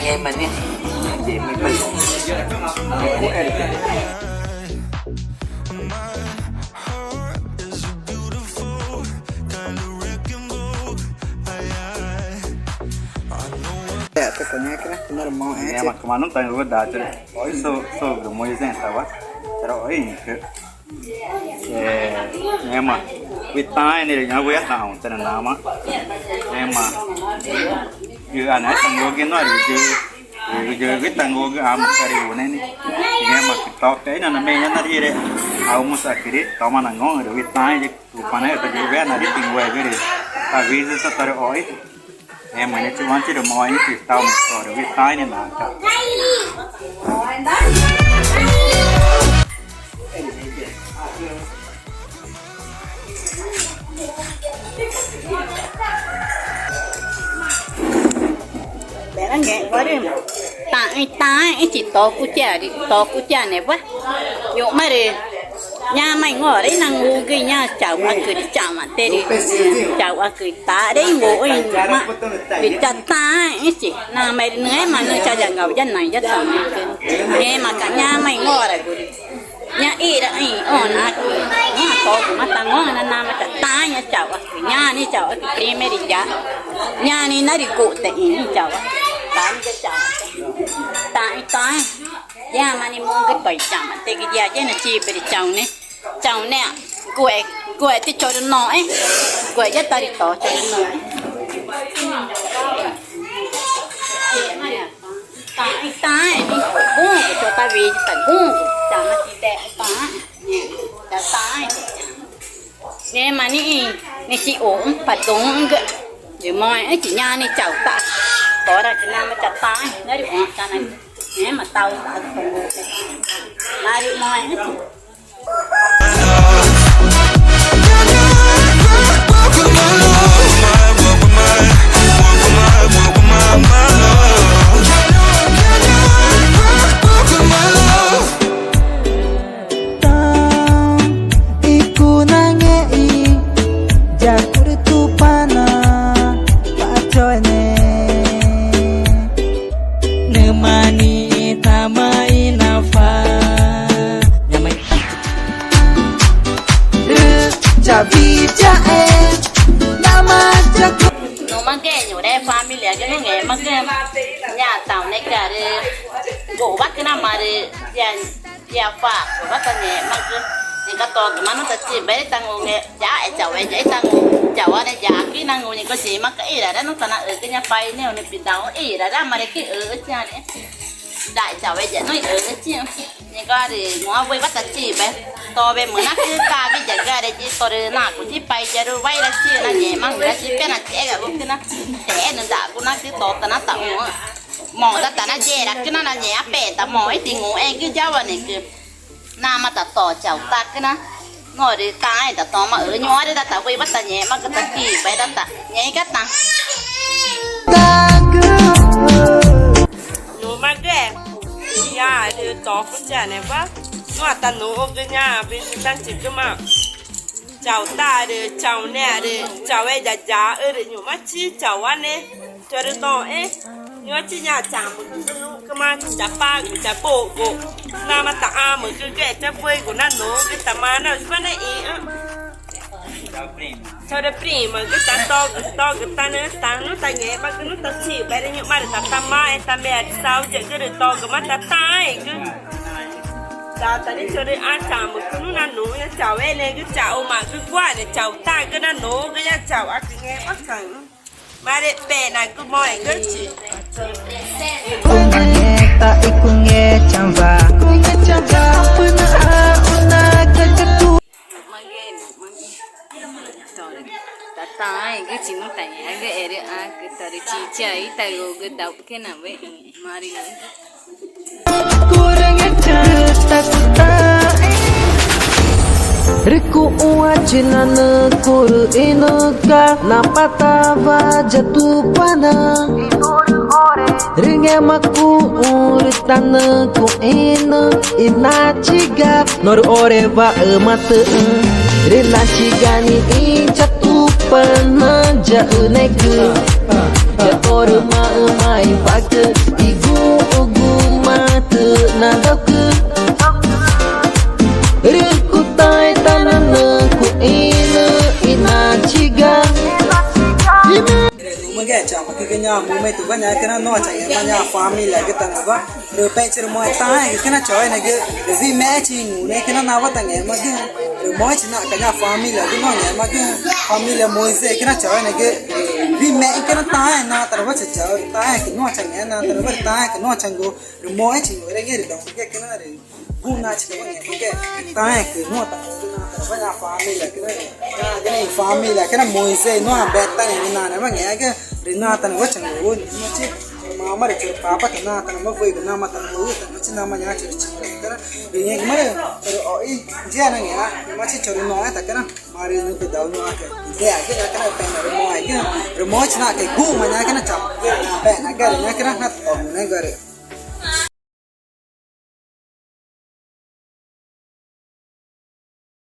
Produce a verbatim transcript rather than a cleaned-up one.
Ngẽma nixĩ, ngẽma i cucuerü. Ngẽmaca̱x marü taxü̃ rü daa charü o̱xi, sogro Moisés tawa charü o̱xigücü. Ngẽma wüxi taãẽ nixĩ rü ñaa wüxi ya taxũxü̃ tama. Ngẽma yüanexü̃ tangugü norü yü, yügü tangugü amacarü wüxi nixĩ. Ngẽmaca̱x tope̱xna name ñaa narüxĩre, aumuxü̃ãcü rü toma nangoxü̃ rü wüxi taãẽ rü Tupanaégatarügü wüxi ya narüxĩ tinguegü rü tawüxi ta tarüxo̱xi. Ngẽma nixĩ tchiwa tchirü moxẽ nixĩ toma torü wüxi taãẽ nixĩ naca. Berangẽ warüma taxü̃ i taãẽ i tchi tocuchiarü tocuchiane wa. Ñu̱xma rü ñaãma i ngora i nangugü i ñaã chauxacü rü chama terü chauxacü i taxre i nguxü̃ i ñu̱xma rü chataãẽ i tchi namae rü nüxema nüxü̃ chayangau ya naĩ ya tama. Ngẽmaca̱x ñaãma i ngoragu rü ñaã ixĩraxü̃ i õxna acü ñaã toguma tangoxü̃ na namae chataãẽ ñaã chauxacü ñaã nixĩ chauxacü primeiro ya ñaã nixĩ narüguxte̱xü̃ i chauxacü taãẽ ya chama taxü̃ i taãẽ. Yama nixĩ mugü to i chama tegü ya yena chibüru chaune. Chaunea guxe guxe tchorü noxẽ guxe ya tarüto chorü noxẽ. Taxü̃ i taãẽ nixĩ guxü̃gu cho tawüxi ta guxü̃gu chama tchidexü̃ taãẽ. Chataãẽ. Ngẽma nixĩ nixĩ uxü̃ pa duü̃xü̃gü rü moxẽxü̃chi ñaã nixĩ chauta̱x toraãcü namae chataãẽ narüxü̃ chana. Ngẽma tau narüxü̃ moxẽxü̃chi. Tãũ i cunangexü̃ ya curü Tupana pa chauene. Nüma nixĩ tama i nafa ñama i rü chawiyaxẽ namaã chacu. Numagüxü̃ ñuxre familiagü nungẽxmagüxü̃ ñaã taunecüarü guxwacü na marü ya ya facuwa tangẽxmagü. Ngẽxguma totüma nua tachibexü̃ i tangu ngẽma yaxechaue ya i tangu chaua ne yaqü i nangu ngẽxguma chima caxirarü nua tanaxügü ñaã painel nipidauxü̃ ixirarü amarü quixüxü̃ chaane. Daa i chaueneẽgü i üünecüxü̃. Ngẽxgumarü ngúa wüiwa ta chiba, towe müna cücagüyagüarü, torü naxgu chipa i yaruwairachixü̃ nangẽxmagürachixü̃ pena chixegagu cüna texénü daxgu nacü totana taxũxü̃. Moxü̃ ta nayera cüna nangẽxma peta moxü̃ i tinguxẽẽgü yawanecü. Namaã ta to chautacüna norü taãẽ ta tomaxü̃ ñuxãrü ta ta wüiwa ta ngẽxmagü ta chiba i ta ta ngẽxgü ta ñu̱xmagüe. Ñaãrü tocuchanewa nuã ta nuxü̃gü ñaã visitantecüma. Chautaarü, chaunearü, chaueya yaxüxü̃ ñu̱xmachi chauane. Chorü toxẽ ñu̱xũchi ñaã chamücügü nuxcüma chapagu chabugu. Namaã ta ãmücügüe chawüigu na nuxü̃gü ta marüxü̃wa ne ĩxü̃. Chorü primagü ta togü togü ta nüxü̃ ta nuã ta ngẽxmagü nuã ta chiba erü ñu̱xma rü ta tamaxẽ ta meã rü sauyagü rü togüma ta taãẽgü. Tata ni chorü ãchamücü nuã na nuxü̃ ña chaueneẽgü chaxuma̱xgüguane chautagü na nuxü̃gü ña chauxacü ngẽxmacaxü̃. Marü pena gu moxẽgüchi. Icungeça, icungechawa. Icungechawa. Püna a una gagatu. Nuxmagüe, nuxmagüe. Torü tataãẽgüchi nuã ta ngẽxmagü erü ãcü torü chichiaü ítagugü dauxcüna wüxi marü. Rü cuxũãchi nanücü rüxĩnüca napatawa ya Tupana. Rü ngẽma cuxũ rü tanücuxĩnü i nachiga norü orewaxüma tüxü̃. Rü nachiga nixĩ ya Tupana yaxünecü ya torü maxü̃maẽwa̱xgü i guxü̃guma tüxna daucü. Rü cutaẽ ta nanücuxĩnü i nachiga. Rü nuxmagüe chamücügü ñaã mumüxẽtüwa ñaxü̃cüna nuã changẽxma ñaã familiagütanawa. Rü pexü̃ chorü moxẽ taãẽgü cüna chaueneẽgü rü wimexẽchi ngunexü̃ cüna nawa ta ngẽxmagüxü̃. Rü moxẽchi naxca̱x ñaã familiagü nuã ngẽxmagüxü̃, familia Moisés cüna chaueneẽgü rü wimexü̃ cüna taãẽ natanawa chachau rü taãẽcü nuã changẽxma natanawa rü taãẽcü nuã changu. Rü moxẽchi ngunexü̃ rü daucügüe cüna rü guxü̃ nachicawa ngẽxmagüxe taãẽcü nuã ta ngẽxma natanawa ñaã familia cüna rü ñaã familia cüna Moisés nuã Betania rü nanawa ngẽxgüxü̃. Rü natanawa changu ñu̱xũchi rü mama rü chorü papa ta natanawa wüigu namaã ta nuxü̃ ta ñu̱xũchi namaã ñaã chorü chica rü ñu̱xma rü chorü o̱xi yixena ngẽxma ñu̱xũchi chorü noxẽ ta cüna marü nüxü̃ pexü̃ dauxü̃ ñuxãcü ideagü ñaxü̃cüna pexna rü moxẽgüxü̃ rü moxẽchi naxca̱x guxü̃ma ñaxü̃cüna chamücü pexnagüarü ñaxü̃cüna na ta to ngunexü̃güarü.